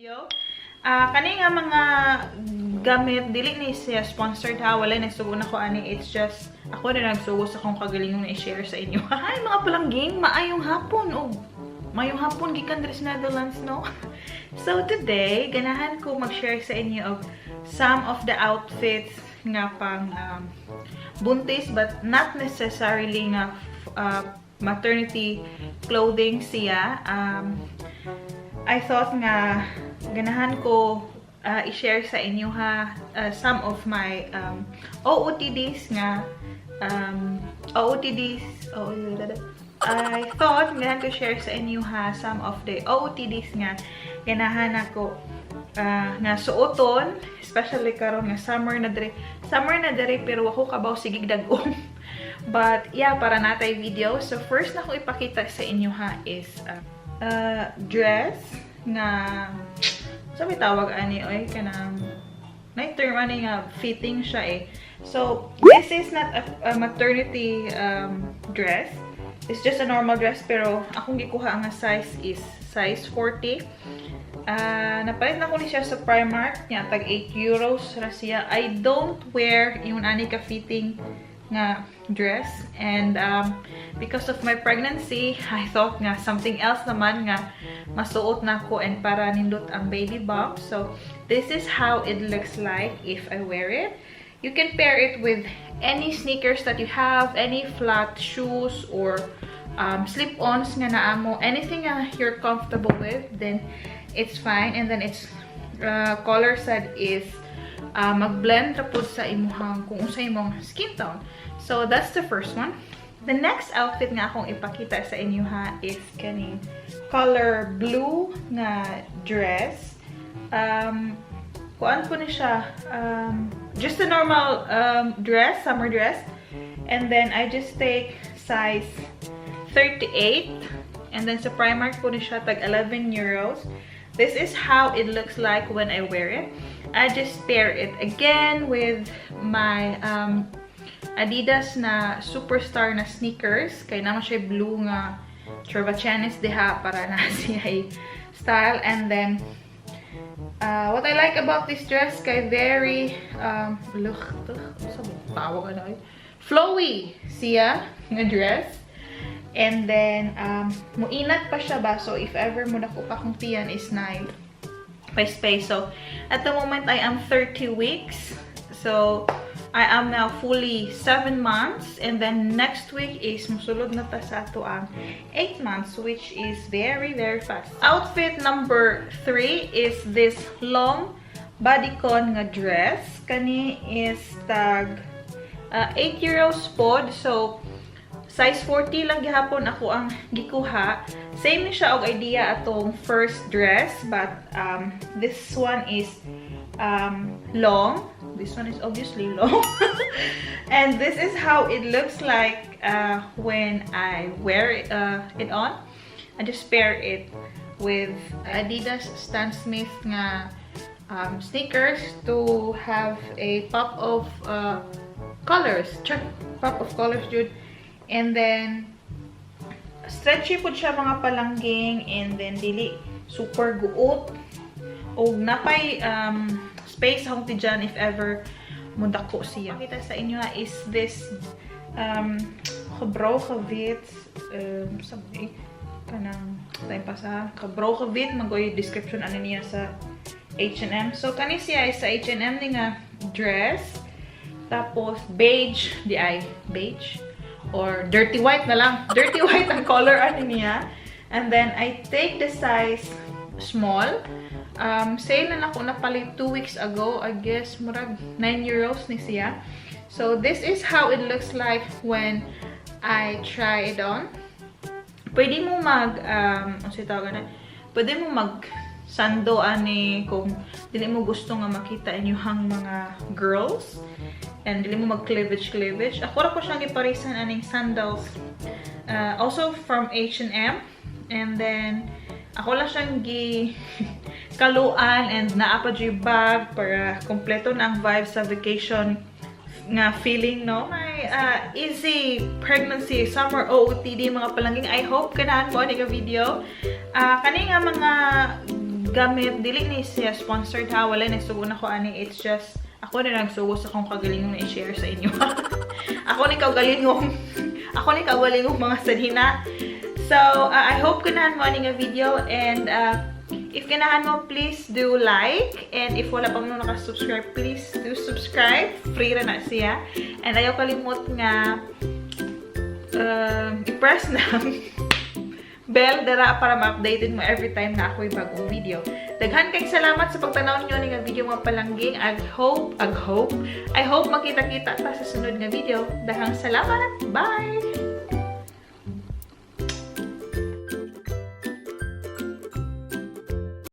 Video. Ah, kani nga mga gamit dili ni siya sponsored ha, wala nagsugo nako ani. It's just ako na nagsugo sa akong kagalingon na i-share sa inyo. Hi, mga palangging, maayong hapon og maayong hapon gikan diri sa Netherlands, no? So today, ganahan ko mag-share sa inyo of some of the outfits nga pang buntis but not necessarily nga maternity clothing siya. I thought nga ganahan ko i-share sa inyo ha, some of my OOTDs nga OOTDs. Oh, I thought ganahan ko share sa inyo ha, some of the OOTDs nga ganahan ako nga suoton, especially karon nga summer na diri. Summer na diri pero ako kabaw sige dag-om. But yeah, para natay video. So first na ko ipakita sa inyo ha is dress nga sa may tawag ani oy, kanang na term ani nga fitting siya eh. So this is not a maternity dress. It's just a normal dress pero akong gikuha nga size is size 40. Napalit na ko ni siya sa Primark nya tag €8 ra siya. I don't wear yung ani ka fitting nga dress and because of my pregnancy, I thought nga something else naman nga masuot na ko and para nindot ang baby bump. So this is how it looks like if I wear it. You can pair it with any sneakers that you have, any flat shoes or slip-ons nga naa mo, anything nga you're comfortable with, then it's fine. And then its color sad is mag-blend ra pud sa imuhang kung unsa imong skin tone. So that's the first one. The next outfit nga akong ipakita sa inyo ha is kaning color blue nga dress. Kuan po ni siya, just a normal dress, summer dress. And then I just take size 38. And then sa Primark po ni siya tag €11. This is how it looks like when I wear it. I just pair it again with my Adidas na Superstar na sneakers. Kay naman siya blue nga Travachanis diha para na siya style. And then, what I like about this dress kay very, luchtig, sa tawag ano eh? Flowy siya nga dress. And then, muinat pa siya ba? So, if ever mo dako pa akong tiyan is 9 by space. So, at the moment, I am 30 weeks. So, I am now fully 7 months. And then, next week is musulod na ta sa ato ang 8 months, which is very, very fast. Outfit number 3 is this long bodycon nga dress. Kani is tag €8 pod. So, size 40 lang gihapon ako ang gikuha. Same ni siya og idea atong first dress, but this one is long. This one is obviously long. And this is how it looks like when I wear it on. I just pair it with Adidas Stan Smith nga sneakers to have a pop of colors. Check, pop of colors, dude. And then, stretchy po siya, mga palangging, and then dili super guot. O napay space akong tiyan if ever mudako siya. Pakita sa inyo ha is this gebroken wit, sabi, kanang time pa sa gebroken wit, magoy description ano niya sa H&M. So, kani siya is sa H&M ni nga dress. Tapos, beige, di ay, beige? Or dirty white na lang. Dirty white ang color ano niya. And then, I take the size small. Sale na nako napalit 2 weeks ago. I guess, murag €9 ni siya. So, this is how it looks like when I try it on. Pwede mo mag, ano siya tawag na? Pwede mo mag sando ani kung dili mo gusto nga makita inyong mga girls and dili mo mag cleavage cleavage. Ako ra ko siyang giparisan aning sandals. Also from H&M. And then, ako lang siyang gi kaluan and naa pa jud bag para kompleto na ang vibe sa vacation nga feeling, no? My easy pregnancy summer OOTD, mga palangging. I hope ganahan mo ani nga video. Kani nga mga gamit. Dili ni siya sponsored ha. Wala ni sugo nako ani. It's just, ako na nagsugo sa akong kagalingong na i-share sa inyo. Ako ni kaugalingong mga sanhina. So, I hope ganahan mo ani nga video and if ganahan mo, please do like. And if wala pa mo nakasubscribe, please do subscribe. Free ra na siya. And ayaw kalimot nga i-press na bell dara para ma-updated mo every time na ako'y bagong video. Daghan kay salamat sa pagtanaw niyo ni nga video, mga palangging. I hope makita-kita ta sa sunod nga video. Daghang salamat. Bye!